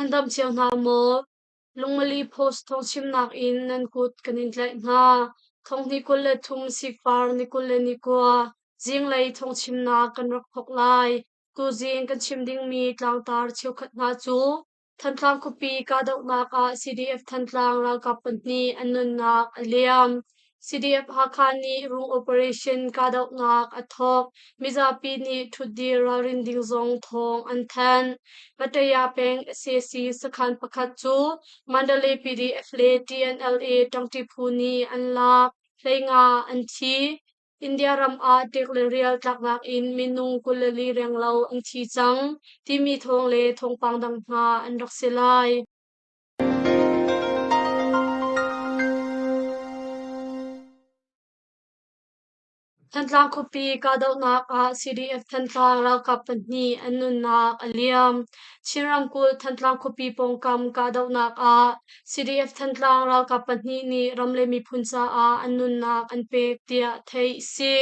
Nan dam cio hna maw? Lungmali Post thawngchimnak in nan kut kan in tlaih hna. Thonghni 23 sikpar ni 29 zinglei thawngchimnak kan rak thawk lai. Tuzing kan chim dingmi tlangtar cheukhat hna cu Thantlang khuapi kahdohnak ah CDF Thantlang ralkap pahnih an nunnak a liam. CDF Hakha nih rung operation kahdohnak a thawk. Mizapi nih ṭhutdir ralrin ding zong thawng an thanh. Pattaya peng sac sakhan pakhat cu Mandalay PDF le TNLA ṭangṭi phu nih an lak. 15 an thi. India ram ah ṭek le rial tlaknak in minung 24 renglo an thi cang timi thawng le thawngpang dang hna an rak si lai. Thantlang khuapi kahdohnak ah CDF Thantlang ralkap pahnih an nunnak a liam. Chin ramkulh Thantlang khuapi pawngkam kahdohnak ah CDF Thantlang ralkap pahnih nih ram le miphun caah an nunnak an pek tiah theih a si.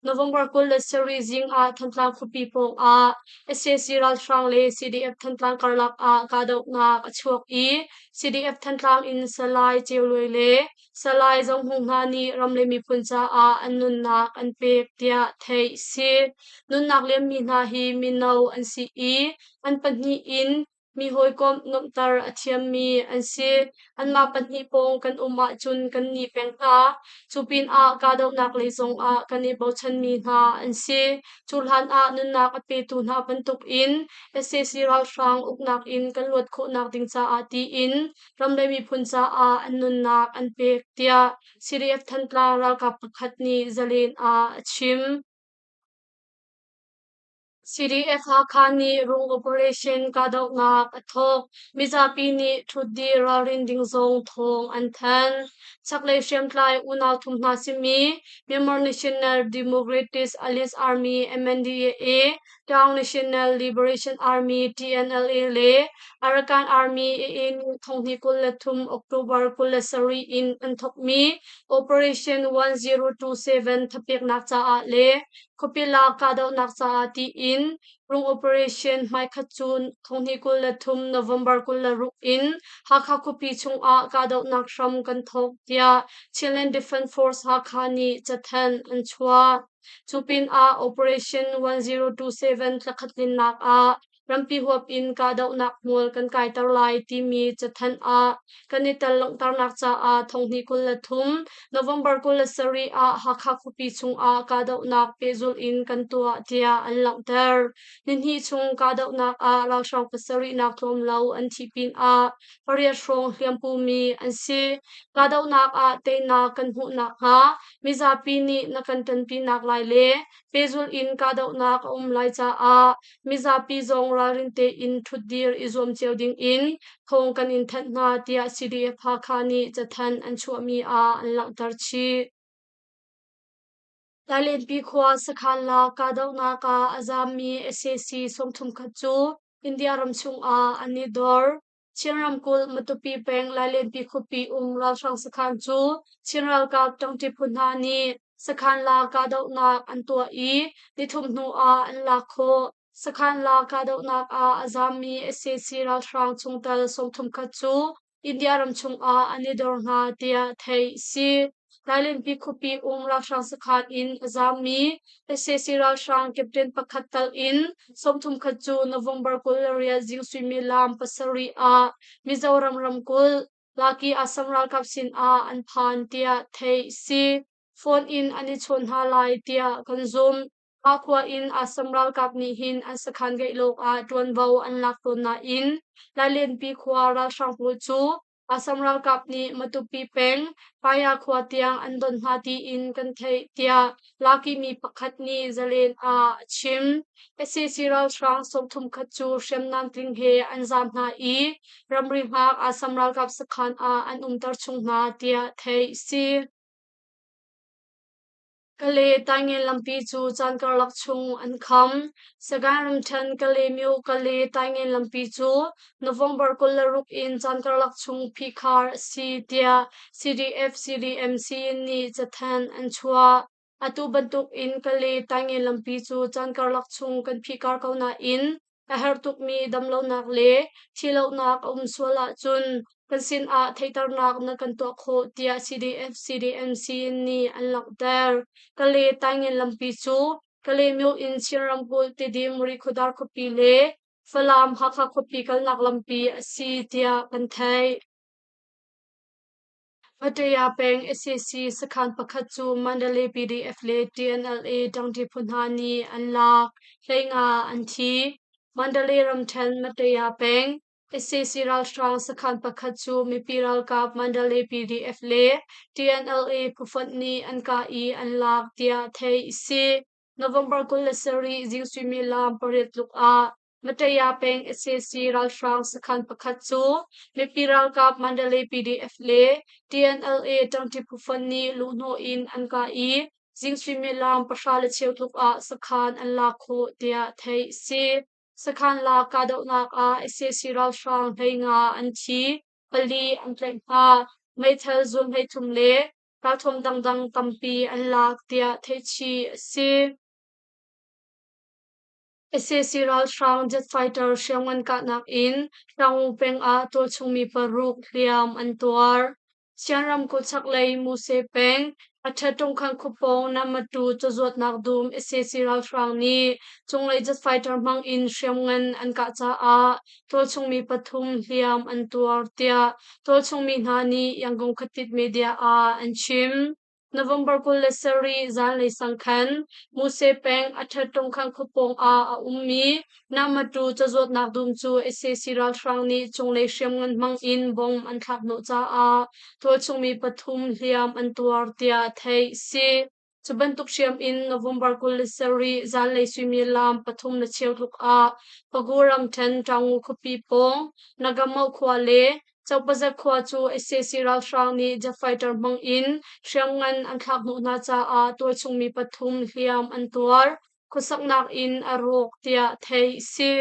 November 27 zing ah Thantlang khuapi pawng ah sac ralhrang le CDF Thantlang karlak ah kahdohnak a chuak i CDF Thantlang in Salai Ceu Luai le Salai Zo Hmung hna nih ram le miphun caah an nunnak an pek tiah theih a si. Nunnak liammi hna hi mino an si i an pahnih in mi hawikomh nuamhter a thiammi an si. Anmah pahnih pawng kan um ahcun kan ni peng hna. Cu pinah kahdohnak lei zongah kan i bochanmi hna an si. Cu hlanah nunnak a petu hna bantukin sac ralhrang uknak in kan luat khawhnak ding caah tiin ram le miphun caah an nunnak an pek tiah CDF Thantlang ralkap pakhat nih Zalen ah a chim. CDF Hakha nih rung operation kahdohnak a thawk. Mizapi nih ṭhutdir ralrin ding zong thawng an thanh. Chaklei hriamtlai unau thum hna simi Myanmar National Democratic Alliance Army MNDAA, Taung National Liberation Army TNLA le Arakan Army AA nih thonghnih 23 October 27 in an thawkmi Operation 1027 thapeknak caah le Khuapi lak kahdohnak caah tiin rung operation hmaikhat cu thonghnih 23 November 26 in Hakha khuapi chungah kahdohnak hram kan thawk tiah Chinland Defence Force Hakha nih cathanh an chuah. Cu pinah Operation 1027 thlakhat tlinnak ah rampi huap in kahdohnak hmual kan kaiter lai timi cathanh ah kan i tel langhternak caah thonghnih 23 November 27 ah Hakha khuapi chungah kahdohnak pehzulh in kan tuah tiah an langhter. Nihnih chung kahdohnak ah ralhrang pasarihnak tlawm lo an thih pinah pariat hrawng hliampumi an si. Kahdohnak ah teinak kan hmuh nakhnga mizapi nih na kan ṭanpinak lai le pehzulh in kahdohnak a um lai caah mizapi zong ralrin tein ṭhutdir i zuam cio ding in thawng kan in thanh hna tiah CDF Hakha nih cathanh an chuahmi ah an langhter chih. Lailenpi khua sakhan lak kahdohnak ah a zaammi sac 30 khat cu India ram chungah an i dor. Chin ramkulh Matupi peng Lailenpi khuapi um ralhrang sakhan cu Chin ralkap ṭangṭi phu hna nih sakhan la kahdohnak an tuah i nithum hnu ah an lak khawh. Sakhan la kahdohnak ah a zaammi sac ralhrang chungtel 30 khat cu India ram chungah an i dor hna tiah theih a si. Lailenpi khuapi um ralhrang sakhan in a zaammi sac ralhrang captain pakhat tal in 30 khat cu November 28 zing suimilam 7 ah Mizoram ramkulh Laki Assam ralkap sinah an phan tiah theih a si. Phone in an i chawn hna lai tiah kan zumh. Mah khua in Assam ralkap nih hin an sakhan geih ah ṭuanvo an lak tawn nain Lailenpi khua ralhrang pawl cu Assam ralkap nih Matupi peng Paya khua tiang an don hna tiin kan theih tiah Laki mi pakhat nih Zalen ah a chim. Sac ralhrang 30 khat cu hriamnam tling he an zaam hna i ramri hngak Assam ralkap sakhan ah an umter chung hna tiah theih a si. Kale Taingen lampi cu caan karlak chung an kham. Sagaing ramṭhen Kalaymyo Kale Taingen lampi cu November 26 in caan karlak chung phihkhar a si tiah CDF-CDMC nih cathanh an chuah. Atu bantuk in Kale Taingen lampi cu caan karlak chung kan phihkhar ko nain. A herh tukmi damlonak le thihlohnak a um sual ahcun kan sinah theihternak na kan tuah khawh tiah CDF-CDMC nih an langhter. Kale Taingen lampi cu Kalaymyo in Chin ramkulh Tidim Rikhuadar khuapi le Falam Hakha khuapi kalnak lampi a si tiah kan theih. Pattaya peng sac sakhan pakhat cu Mandalay PDF le TNLA ṭangṭi phu hna nih an lak. 15 an thi. Mandalay ramṭhen Pattaya peng sac ralhrang sakhan pakhat cu mipi ralkap Mandalay PDF le TNLA phufonh nih an kah i an lak tiah theih a si. November 27 zing suimilam 8 tluk ah Mataya peng sac ralhrang sakhan pakhat cu mipi ralkap Mandalay PDF le TNLA ṭangṭi phufonh nih luhhnawh in an kah i zing suimilam 10:15 tluk ah sakhan an lak khawh tiah theih a si. Sakhan lak kahdohnak ah sac ralhrang 15 an thi, pali an tlaih hna, meithal zun 33 le ralthuam dangdang tampi an lak tiah theihchih a si. Sac ralhrang jet fighter hriamngan kahnak in Taung peng ah tualchung mi paruk hliam an tuar. Sian ramkulh chaklei Muse peng Athetungkhan khuapawng Namatu cazuatnak dum sac ralhrang nih cunglei jet fighter hmang in hriamngan an kah caah tualchung mi pathum hliam an tuar tiah tualchung mi hna nih Yangon khuatit media ah an chim. November 27 zanlei sang khan Muse peng Athetungkhan khuapawng ah a ummi Namatu cazuatnak dum cu sac ralhrang nih cunglei hriamngan hmang in bomb an thlak hnawh caah tualchung mi pathum hliam an tuar tiah theih a si. Cu bantuk hriam in November 27 zanlei suimilam 3:15 tluk ah Pagu ramṭhen Taungu khuapi pawng Nagamoh khua le Copazat khua cu sac ralhrang nih jet fighter hmang in hriamngan an thlak hnawh hna caah tualchung mi pathum hliam an tuar. Khuasaknak inn a rawk tiah theih a si.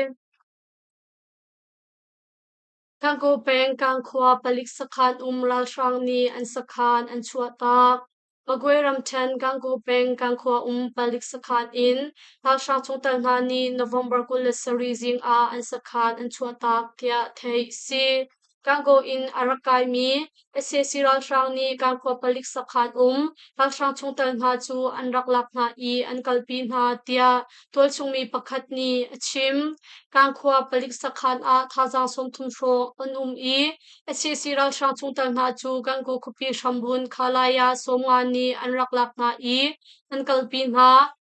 Gangaw peng Kangkhua palik sakhan um ralhrang nih an sakhan an chuahtak. Magway ramṭhen Gangaw peng Kangkhua um palik sakhan in ralhrang chungtel hna nih November 27 zing ah an sakhan an chuahtak tiah theih a si. Gangaw in a rak kaimi sac ralhrang nih Kangkhua palik sakhan um ralhrang chungtel hna cu an rak lak hna i an kalpi hna tiah tualchung mi pakhat nih a chim. Kangkhua palik sakhan ah thazaang 30 hrawng an um i sac ralhrang chungtel hna cu Gangaw khuapi hrambun Khalaya 50 nih an rak lak hna i an kalpi hna.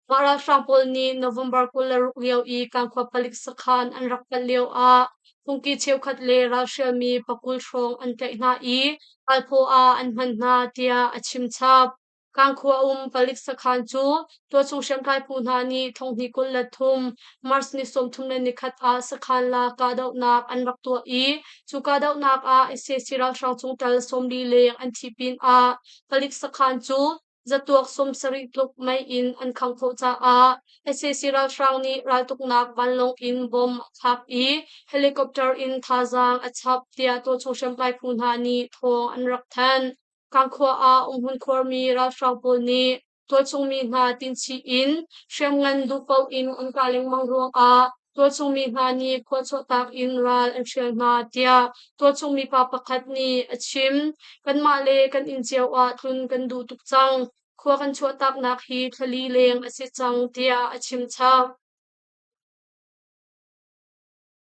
Mah ralhrang pawl nih November 26 lio i Kangkhua palik sakhan an rak panh lio ah phungki cheukhat le ralhrialmi pakul hrawng an tlaih hna i ralphaw ah an hman hna tiah a chim chap. Kangkhua um palik sakhan cu tualchung hriamtlai phu hna nih thonghnih 23 March ni 31 ah sakhan la kahdohnak an rak tuah i cu kahdohnak ah sac ralhrang chungtel 40 leng an thih pinah palik sakhan cu zatuak 70 tluk mei in an khangh khawh caah sac ralhrang nih raltuknak vanlawng in bomb a thlak i helicopter in thazaang a chap tiah tualchung hriamtlai phu hna nih thawng an rak thanh. Kangkhua ah umhmun khuarmi ralhrang pawl nih tualchung mi hna tinchih in hriamngan duhpaoh in an kah lengmang ruangah tualchung mi hna nih khua chuahtak in ral an hrial hna tiah tualchung mipa pakhat nih a chim. Kanmah le kan inn cio ah tlun kan duh tuk cang. Khua kan chuahtaknak hi thlali leng a si cang tiah a chim chap.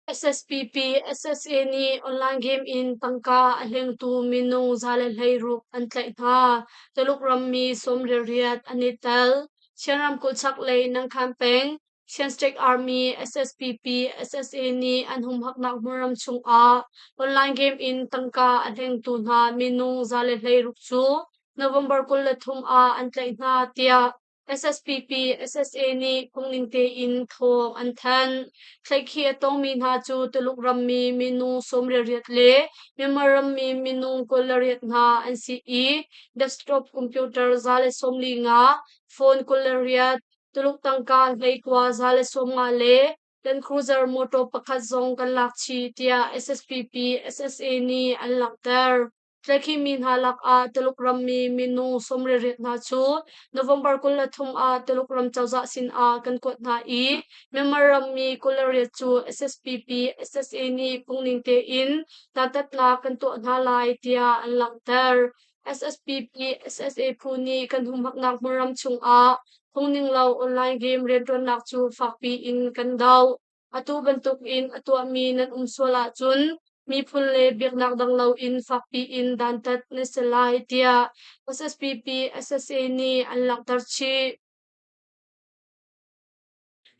SSPP, SSA nih online game in tangka a hlengtu minung 116 an tlaih hna. Tuluk rammi 18 an i tel. Chin ramkulh chaklei Nangkhan peng, Chin State Army, SSPP, SSA nih an humhaknak hmunram chungah online game in tangka a hlengtu hna minung 116 cu November 23 ah an tlaih hna tiah SSPP, SSA nih phungning tein thawng an thanh. Tlaihkhih a tongmi hna cu Tuluk rammi minung 18 le Myanmar rammi minung 28 hna an si i desktop computer 145, phone 28, Tuluk tangka hleikua 150 le Land Cruiser motor pakhat zong kan lak chih tiah SSPP, SSA nih an langhter. Tlaihkhihmi hna lakah Tuluk rammi minung 18 hna cu November 23 ah Tuluk ram cozah sinah kan kuat hna i Myanmar rammi 28 cu SSPP SSA nih phungning tein dantatnak kan tuah hna lai tiah an langhter. SSPP SSA phu nih kan humhaknak hmunram chungah phungninglo online game rianṭuannak cu fakpi in kan doh. Atu bantukin a tuahmi nan um sual ahcun miphun le biaknak dang loin fakpi in dantat na si lai tiah SSPP SSA nih an langhter chih.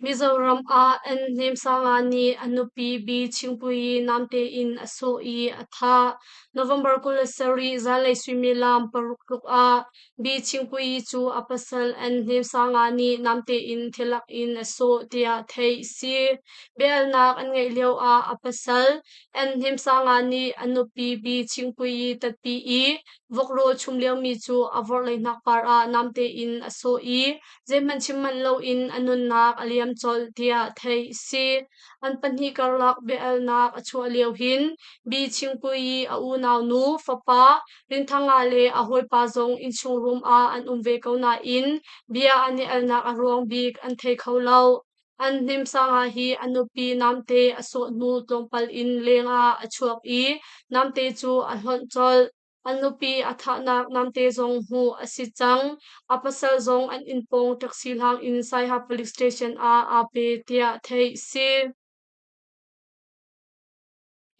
Mizoram ah N Hnemsanga nih a nupi B Chingpui namte in a sawh i a thah. November 27 zanlei suimilam 6 tluk ah B Chingpui cu a pasal N Hnemsanga nih namte in thilak in a sawh tiah theih a si. Biahalnak an ngeih lioah a pasal N Hnemsanga nih a nupi B Chingpui tatpi i vok rawl chum liomi cu a vorhlei hnakpar ah namte in a sawh i zeihmanh chim manh loin a nunnak a liam colh tiah theih a si. An pahnih karlak biahalnak a chuah lio hin Bi Chingpui i a unaunu fapa Rinthanga le a hawipa zong innchung room ah an um ve ko nain bia an i alnak a ruang bik an thei kho lo. An Hnemsanga hi a nupi namte a sawh hnu tlawmpal in lengah a chuak i namte cu a hlonh colh. A nupi a thahnak namte zong hmuh a si cang. A pasal zong an inn pawng taxi hlang in Saiha Police Station ah aa pe tiah theih a si.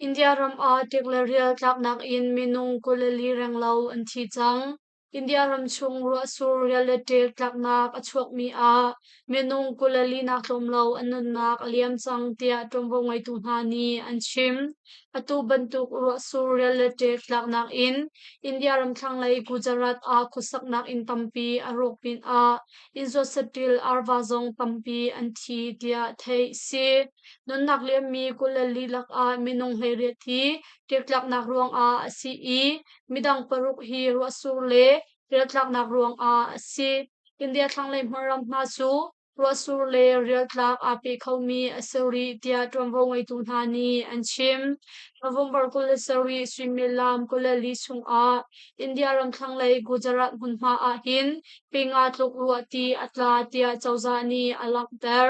India ram ah ṭek le rial tlaknak in minung 24 renglo an thi cang. India ram chung ruahsur rial le ṭek tlaknak a chuakmi ah minung 24 nak tlawm lo an nunnak a liam cang tiah ṭuanvo ngeitu hna nih an chim. Atu bantuk ruahsur rial le ṭek tlaknak in India ram thlanglei Gujarat ah khuasaknak inn tampi a rawk pinah inn zuat saṭil arva zong tampi an thi tiah theih a si. Nunnak liammi 24 lakah minung 18 hi ṭektlaknak ruangah a si i midang paruk hi ruahsur le rialtlaknak ruangah a si. India thlanglei hmunram hna cu ruahsur le rialtlak aa pe khomi a si rih tiah ṭuanvo ngeitu hna nih an chim. November 27 suimilam 24 chungah India ram thlanglei Gujarat hmunhma ahhin pe nga tluk ruahti a tla tiah cozah nih a langhter.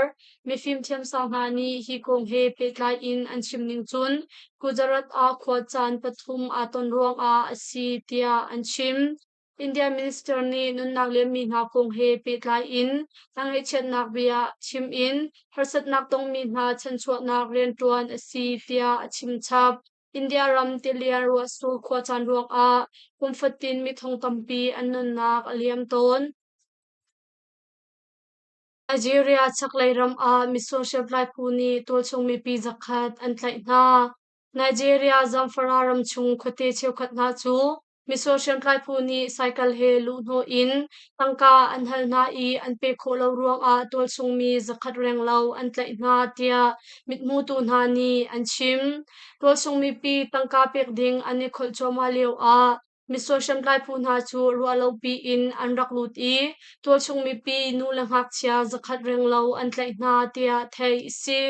Mifim thiamsang hna nih hi kong he pehtlai in an chim ning cun Gujarat ah khuacaan pathum aa ton ruangah a si tiah an chim. India minister nih nunnak liammi hna kong he pehtlai in a ngaihchiatnak bia chim in harsatnak tongmi hna chanchuahnak rianṭuan a si tiah a chim chap. India ram tilian ruahsur khuacaan ruangah kum fatin mi thong tampi an nunnak a liam tawn. Nigeria chaklei ram ah misual hriamtlai phu nih tualchung mipi zakhat an tlaih hna. Nigeria Zamfara ramchung khuate cheukhat hna cu misual hriamtlai phu nih cycle he luhhnawh in tangka an hal hna i an pek khawh lo ruangah tualchung mi zakhat renglo an tlaih hna tiah mithmutu hna nih an chim. Tualchung mipi tangka pek ding an i kholh cuahmah lioah misual hriamtlai phu hna cu ruahlopi in an rak lut i tualchung mipi nu le ngakchia zakhat renglo an tlaih hna tiah theih a si.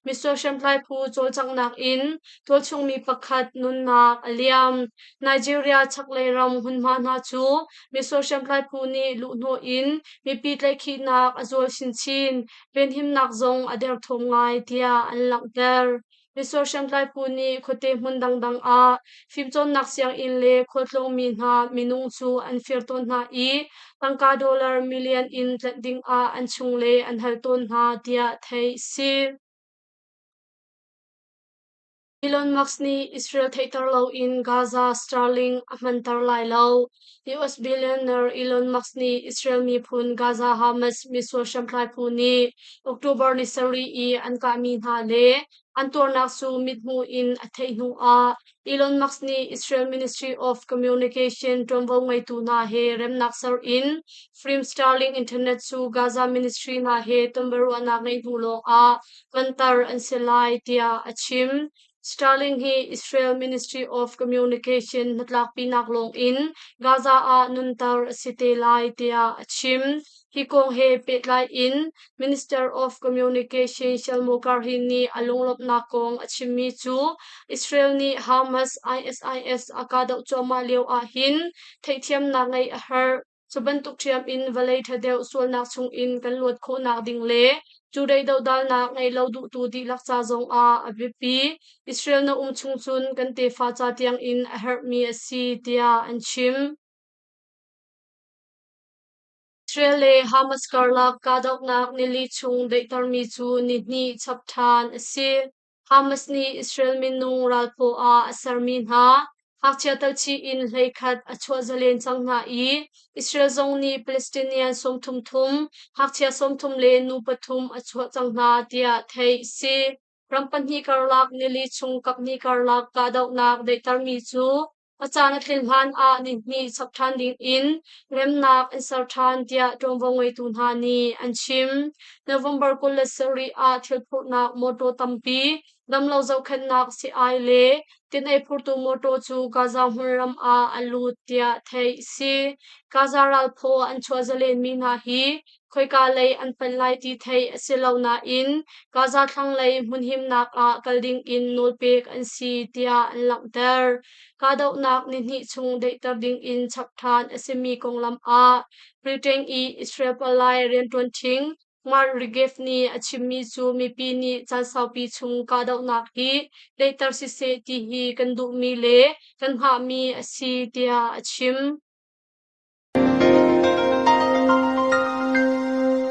Misual hriamtlai phu cawlcanghnak in tualchung mi pakhat nunnak a liam. Nigeria chaklei ram hmunhma hna cu misual hriamtlai phu nih luhhnawh in mipi tlaihkhihnak a zual chinchin, venhimnak zong a derthawm ngai tiah an langhter. Misual hriamtlai phu nih khuate hmun dangdang ah fimcawnnak sianginn le khualtlawngmi hna minung cu an fir tawn hna i tangka dollar million in tlanh dingah an chungle an hal tawn hna tiah theih a si. Elon Musk nih Israel theihter loin Gaza Starlink a hmanter lai lo. US billionaire Elon Musk nih Israel miphun Gaza Hamas misual hriamtlai phu nih October ni sarih i an kahmi hna le an tuarnak cu mithmuh in a theih hnu ah Elon Musk nih Israel Ministry of Communication ṭuanvo ngeitu hna he remnak ser in Free Starlink Internet cu Gaza Ministry hna he tonbiaruahnak ngeih hnu lawngah hmanter an si lai tiah a chim. Sterling hi Israel Ministry of Communication hnatlakpinak lawngin Gaza ah nunter a si te lai tiah a chim. Hi kong he pehtlai in Minister of Communication Shlomo Karhi nih a lunglawmhnak kong a chimmi cu Israel nih Hamas ISIS a kahdoh cuahmah lio ahhin theihthiamnak ngeih a herh. Cu bantuk ṭhiam in vawlei ṭha deuh sualnak chungin kan luat khawhnak ding le cu rei dohdalnak ngei lo duhtu dihlak ca zongah a biapi. Israel na um chung cun kan tefa ca tiangin a herhmi a si, tiah an chim. Israel le Hamas karlak kahdohnak nili chung daihtermi cu nihnih chap ṭhan a si. Hamas nih Israel minung ralphaw ah a sermi hna ngakchia talchih in 11 a chuah zalen cang hna i Israel zong nih Palestinian 30 thum, ngakchia 30 le nu pathum a chuah cang hna tiah theih a si. Ram pahnih karlak nili chung kaphnih karlak kahdohnak daihtermi cu A caan a tlin hlan ah nihnih chap ṭhan dingin remnak an ser ṭhan tiah ṭuanvo ngeitu hna nih an chim. November 27 ah thilphurhnak mawṭaw tampi, damlo zohkhenhnak sii-ai le tin-ei phurtu mawṭaw cu Gaza hmunram ah a lut tiah theih a si. Gaza ralphaw an chuah zalenmi hna hi khoika lei an panh lai ti theih a si lo nain Gaza thlanglei hmunhimnak ah kal dingin nawlpek an si tiah an langhter. Kahdohnak nihnih chung daihter dingin chap ṭhan a simi konglam ah Britain i Israel palai rianṭuan ṭhing Mark Regev nih a chimmi cu mipi nih caan saupi chung kahdohnak hi daihter siseh ti hi kan duhmi le kan hngahmi a si tiah a chim.